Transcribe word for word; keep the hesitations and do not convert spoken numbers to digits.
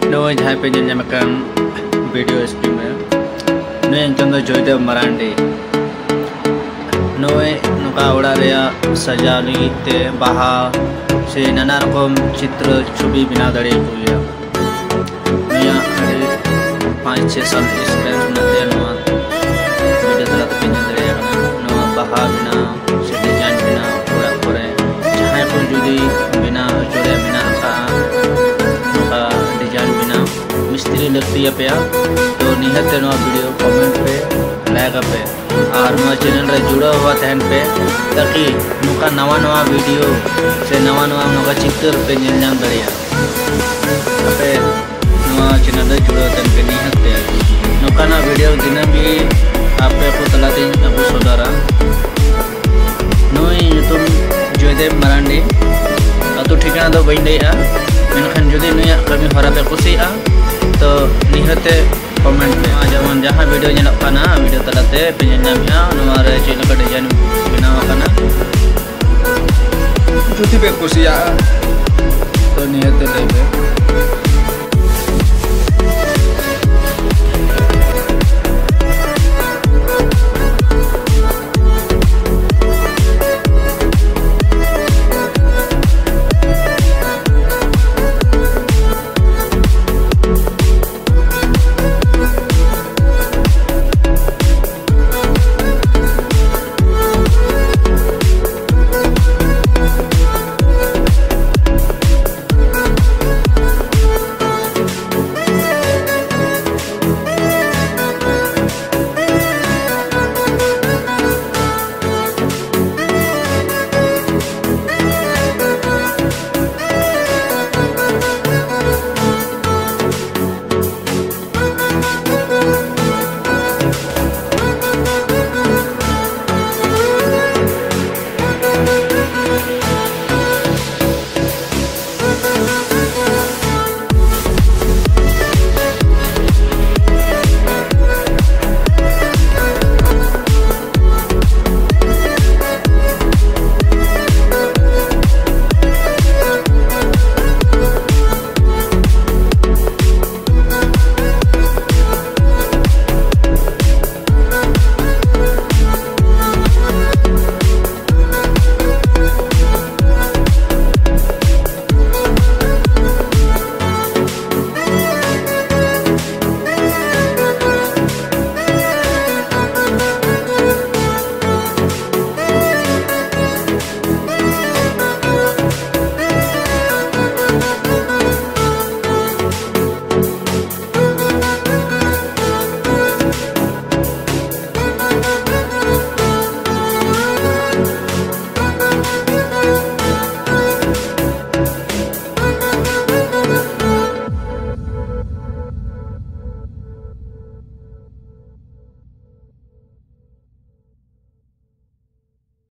ᱱᱚᱜᱼᱚᱭ ᱡᱟᱦᱟᱸᱭ ᱯᱮ ᱧᱮᱞ ᱧᱟᱢᱮᱫ ᱠᱟᱱ ᱵᱷᱤᱰᱤᱭᱳ ᱥᱠᱨᱤᱱ ᱨᱮ, ᱱᱩᱭᱟᱜ ᱧᱩᱛᱩᱢ ᱫᱚ ᱡᱚᱭᱫᱮᱵ ᱢᱟᱨᱟᱱᱰᱤ᱾ ᱱᱚᱜᱼᱚᱭ ᱱᱚᱝᱠᱟ ᱚᱲᱟᱜ ᱨᱮᱭᱟᱜ ᱥᱟᱡᱟᱣ ᱞᱟᱹᱜᱤᱫ ᱛᱮ ᱵᱟᱦᱟ ᱥᱮ ᱱᱟᱱᱟ ᱨᱚᱠᱚᱢ ᱪᱤᱛᱨᱚ ᱪᱷᱚᱵᱤ ᱵᱮᱱᱟᱣ ᱫᱟᱲᱮᱭᱟᱠᱚ ᱜᱮᱭᱟ᱾ ᱱᱩᱭᱟᱜ ᱟᱹᱰᱤ ᱯᱟᱸᱪ ᱪᱷᱮ ᱥᱟᱞ ᱮᱠᱥᱯᱤᱨᱤᱭᱮᱱᱥ ᱢᱮᱱᱟᱜ ᱛᱟᱭᱟ ᱱᱚᱣᱟ ᱵᱷᱤᱰᱤᱭᱳ ᱛᱟᱞᱟ ᱛᱮᱯᱮ ᱧᱮᱞ ᱫᱟᱲᱮᱭᱟᱜ ᱠᱟᱱᱟ᱾ ᱱᱚᱣᱟ ᱵᱟᱦᱟ ᱵᱮᱱᱟᱣ ᱥᱮ ᱰᱤᱡᱟᱭᱤᱱ ᱵᱮᱱᱟᱣ ᱚᱲᱟᱜ ᱠᱚᱨᱮ ᱡᱟᱦᱟᱸᱭ ᱠᱚ ᱡᱩᱫᱤ ᱵᱮᱱᱟᱣ ᱦᱚᱪᱚ ᱨᱮᱭᱟᱜ ᱢᱮᱱᱟᱜ ᱟᱠᱟᱫᱼᱟ, ᱱᱚᱝᱠᱟ ᱰᱤᱡᱟᱭᱤᱱ ᱵᱮᱱᱟᱣ ᱢᱤᱥᱛᱨᱤ ᱞᱟᱹᱠᱛᱤ ᱟᱯᱮᱭᱟ, ᱛᱚ ᱱᱤᱦᱟᱹᱛ ᱛᱮ ᱱᱚᱣᱟ ᱵᱷᱤᱰᱤᱭᱳ ᱠᱚᱢᱮᱱᱴ ᱯᱮ, ᱞᱟᱭᱤᱠ ᱟᱯᱮ ᱟᱨ ᱱᱚᱣᱟ ᱪᱮᱱᱮᱞ ᱨᱮ ᱡᱩᱲᱟᱹᱣ ᱟᱠᱟᱱ ᱛᱟᱦᱮᱱ ᱯᱮ, ᱛᱟᱠᱤ ᱱᱚᱝᱠᱟ ᱱᱟᱣᱟ ᱱᱟᱣᱟ ᱵᱷᱤᱰᱤᱭᱳ ᱥᱮ ᱱᱟᱣᱟ ᱱᱟᱣᱟ ᱱᱚᱝᱠᱟ ᱪᱤᱛᱟᱹᱨ ᱯᱮ ᱧᱮᱞ ᱧᱟᱢ ᱫᱟᱲᱮᱭᱟᱜᱼᱟ᱾ ᱟᱯᱮ ᱱᱚᱣᱟ ᱪᱮᱱᱮᱞ ᱨᱮ ᱡᱩᱲᱟᱹᱣ ᱛᱟᱦᱮᱱ ᱯᱮ ᱱᱤᱦᱟᱹᱛ ᱛᱮ᱾ ᱱᱚᱝᱠᱟᱱᱟᱜ ᱵᱷᱤᱰᱤᱭᱳ ᱫᱤᱱᱟᱹᱢ ᱜᱮ ᱟᱯᱮ ᱠᱚ ᱛᱟᱞᱟᱛᱮᱧ ᱟᱹᱜᱩ ᱥᱚᱫᱚᱨᱟ᱾ ᱱᱩᱭ ᱧᱩᱛᱩᱢ ᱡᱚᱭᱫᱮᱵ ᱢᱟᱨᱟᱱᱰᱤ, ᱟᱹᱛᱩ ᱴᱷᱤᱠᱟᱹᱱᱟ ᱫᱚ ᱵᱟᱹᱧ ᱞᱟᱹᱭᱮᱜᱼᱟ, ᱢᱮᱱᱠᱷᱟᱱ ᱡᱩᱫᱤ ᱱᱩᱭᱟᱜ ᱠᱟᱹᱢᱤ ᱦᱚᱨᱟ ᱯᱮ ᱠᱩᱥᱤᱭᱟᱜᱼᱟ, ᱛᱚ ᱱᱤᱦᱟᱹᱛ ᱛᱮ ᱠᱚᱢᱮᱱᱴ ᱯᱮ᱾ ᱡᱮᱢᱚᱱ ᱡᱟᱦᱟᱸ ᱵᱷᱤᱰᱤᱭᱳ ᱧᱮᱞᱚᱜ ᱠᱟᱱᱟ, ᱵᱷᱤᱰᱤᱭᱳ ᱛᱟᱞᱟᱛᱮ ᱯᱮ ᱧᱮᱞ ᱧᱟᱢᱮᱜᱼᱟ ᱱᱚᱣᱟ ᱨᱮ ᱪᱮᱫ ᱞᱮᱠᱟ ᱰᱤᱡᱟᱭᱤᱱ ᱵᱮᱱᱟᱣ ᱟᱠᱟᱱᱟ᱾ ᱡᱩᱫᱤ ᱯᱮ ᱠᱩᱥᱤᱭᱟᱜᱼᱟ, ᱛᱚ ᱱᱤᱦᱟᱹᱛ ᱛᱮ ᱞᱟᱹᱭ ᱯᱮ᱾